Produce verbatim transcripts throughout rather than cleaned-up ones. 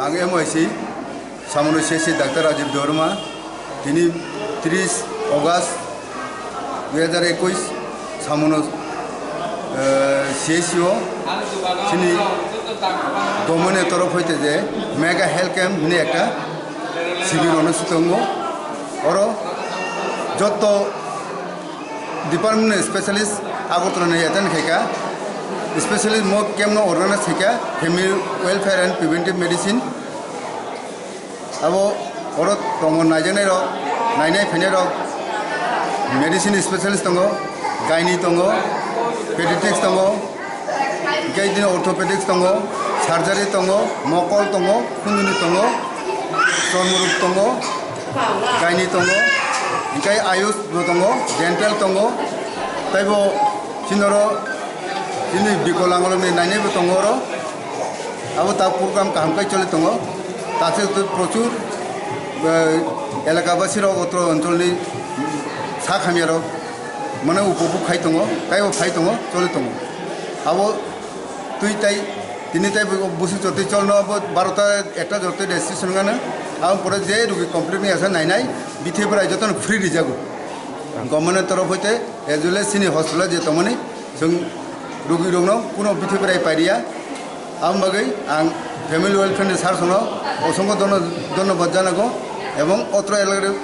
Ang M Y C, Samono C C Doctor Rajiv Debbarma, tini tris August dui hajar ekwis, Samono, eh, C C O, chini government ni torof hoite je mega health camp hwnwi ekta sibir ono sitongo. Oro jotto department ni specialist Agartala ni attend khaika, specialist mo camp no organize khaika, family welfare and preventive medicine. Abo oro tongo naijaknai rok, nainai phainai rok, medicine specialist tongo, gynae tongo, pediatrics tongo, hinkhe bini orthopedics tongo, surgery tongo, mokol tongo, khunjuni tongo, chormorok tongo, gynae tongo, hinkhe ayush bo tongo, dental tongo, taibo chini oro chini bikolangrokni nainaibo tongo oro. Abo ta program kaham khe choli tongo. Takhuk prochur, eh, elakabasi rok otro oncholni sak hamya rok mane upokuk khai tongo, taibo phai tongo, choli tongo. Abo twi tai tini tai bo busi jotoi cholno abo barota ekta jotoi registration gana. Abo pore je rugi complete ni asa nainai, bithai bwrai jotono free rijago. Government ni torof hoite as well as chini hospital je tongmani, chwng rugirokno kuno bithai bwrai pairiya. Aboni bagwi ang family welfare ni sir sono osongkho dono-, dhonnobad janago, ebong otro elakar,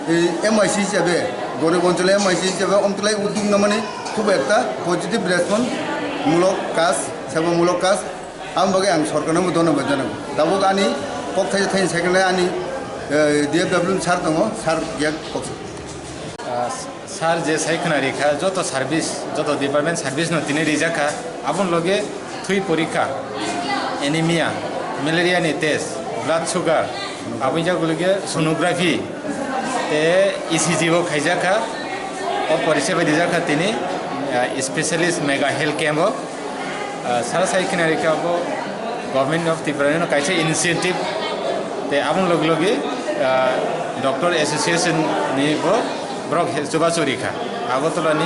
ei, M I C hisabe, gorib onchol M I C hisabe omtwlai uddog namani khub ekta positive response mulok kaj, seba mulok kaj, aboni bagwi ang sorkarno bo dhonnobad janago. Tabuk ani kok thaisa thaini second ani, eh, D F W ni sir tongo, sir yak kok. Ah, Sir je sai khwna rikha, joto service, joto department service no tini rijak kha, aboni loge thwi porikha, anemia, malaria ni test, blood sugar, aboni jak loge sonography, te E C G bo khaijak kha, o porisa bai rijak kha tini, ah, specialist mega health camp o. Ah, sara sai khwna rikha abo Government of Tripura ni kaisa initiative, tei aboni logi logi, ah, Doctor Association ni bo borok he-, chubachu rikha. Agartala ni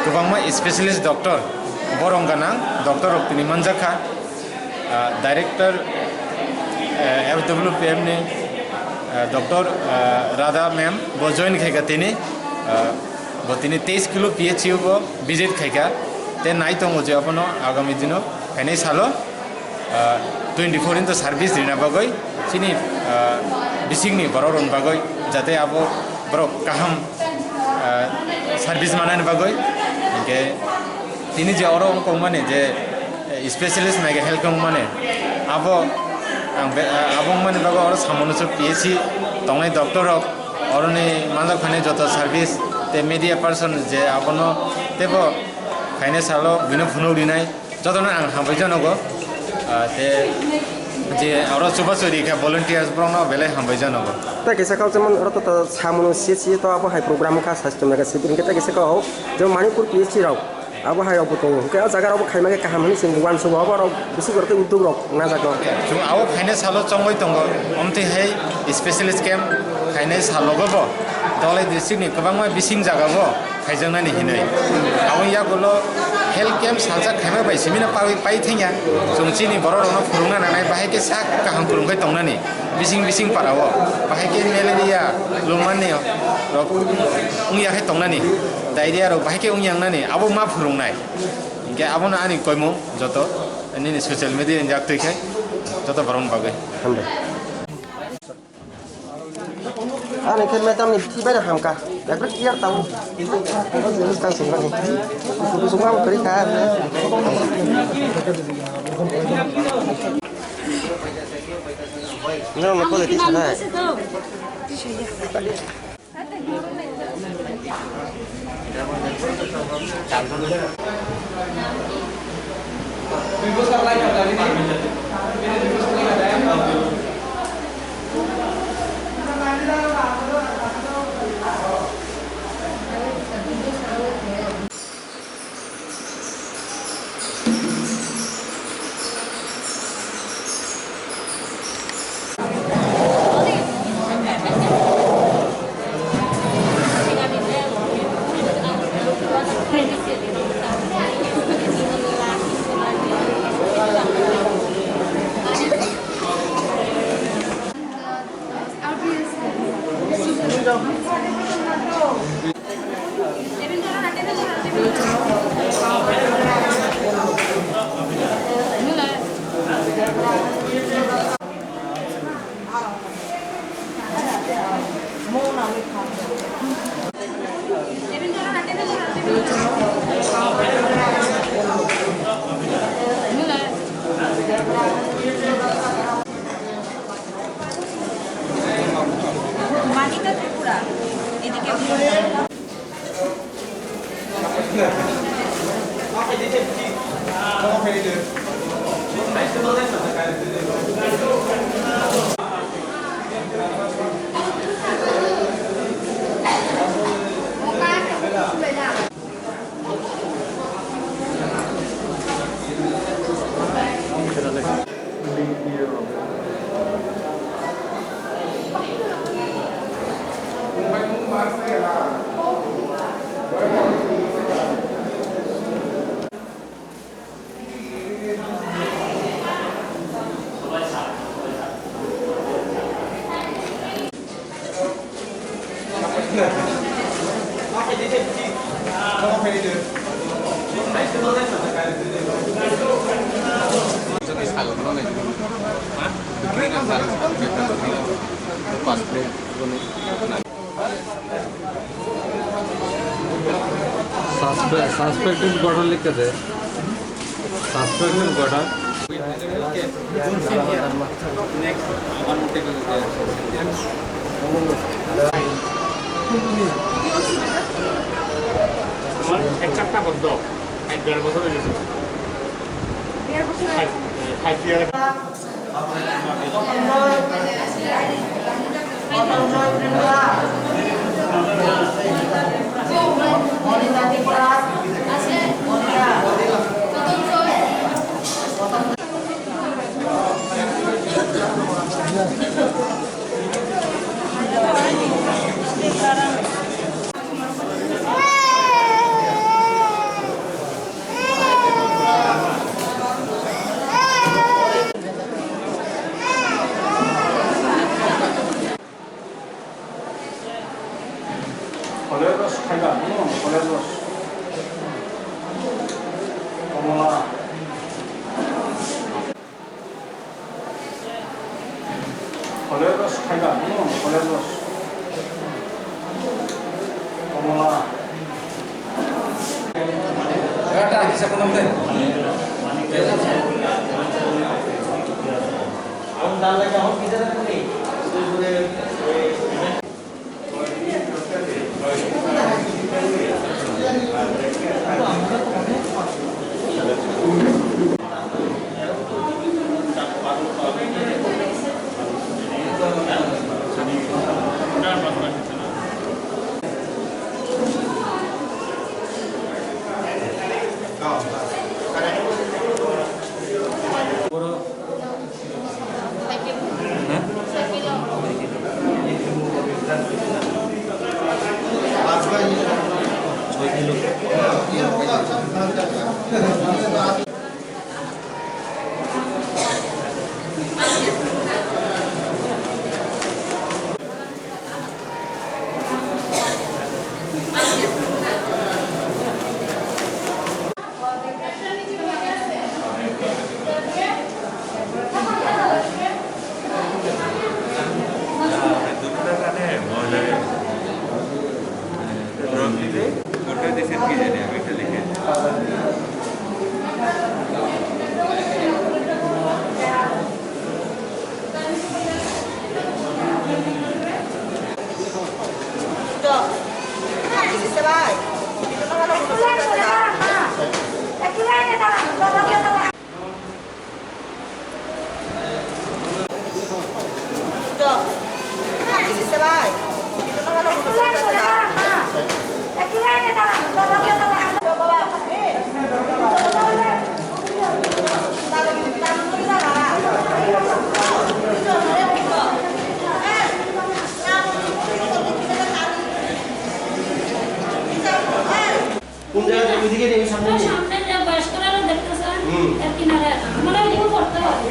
kwbangma specialist doctor, borong ganang doctor rok tini manjak kha. Ah, Director, eh, F W P M ni, ah, Doctor, ah, Radha ma'am bo join khaika tini, ah, bo tini teis kilo P H C bo visit khaika, tei nai tongo je abono agami dino phainai salo, ah, twenty four into service rina bagwi chini, ah, bisingni borok rokni bagwi jate abo borok kaham, ah, service manani bagwi. Hinkhe tini je oro wngkokmani je, eh, specialist mega health wngmani abo ang be-, ah, abo wngmani bagwi oro Samonusu P H C tongnai doctor rok, oroni manjak phainai joto service tei media person je abono teibo phainai salo buino phunuk rinai. Jotono ang hambai janogo, ah, te je oro chubachu rikha volunteers borokno belai hambai janogo. Tei kisa kau jemon oro to, to Samono C C to abo hai program kha, sasthya mega sibir hinkhe tei kisa kau jemon Manipur P H C rok abo hai rok bo tongo. Hinkhe o jaga rok bo khaima khe kaham hinwi chwng uansukgo, abo rok bisi rok tei uddog rok najak no. Chwng abo phainai salo chongwi tongo, omtwi hai specialist camp khainai salogo bo Dholai district ni kwbangma bising jaga bo khaijaknani hinwi. Aboni yagulo health camp saljak khaima bai simino pawi pai thangya. Chwng chini borok rokno phurungna nangnai, bahai khe sak kaham phurung khai tongnani bising bising para o. Bahai khe malaria lungmani rok wngya khai tongnani, diarrhea rok bahai khe wngya wngnani, abo ma phurungnai. Hinkhe abono ani koimung joto nini social media ni yak twi khai joto borokni bagwi. Hambai. Ani khe madam ni bithi bai hamkha. Ekbar clear tamo. Tang sung bani. Sung bani kari kha. Nang na kole tisa na. Manika ত্রিপুরা, এদিকে। Suspe-, suspected ঘটনা লিখতে দে। Suspected ঘটনা। আমার এক সপ্তাহ বদ্ধ, এক দেড় বছর হয়ে গেছে। Five, five year। Koler rws khaiba, hmm, koler rws. Komola. Koler rws khaiba, hmm, koler rws. Komola. কোন জায়গা থেকে? ওইদিকে নিয়ে সামনে নিয়ে। সামনে যে বয়স্করা দেখতেছেন, হুম। এর কিনারে আমরা এগুলো করতে হবে।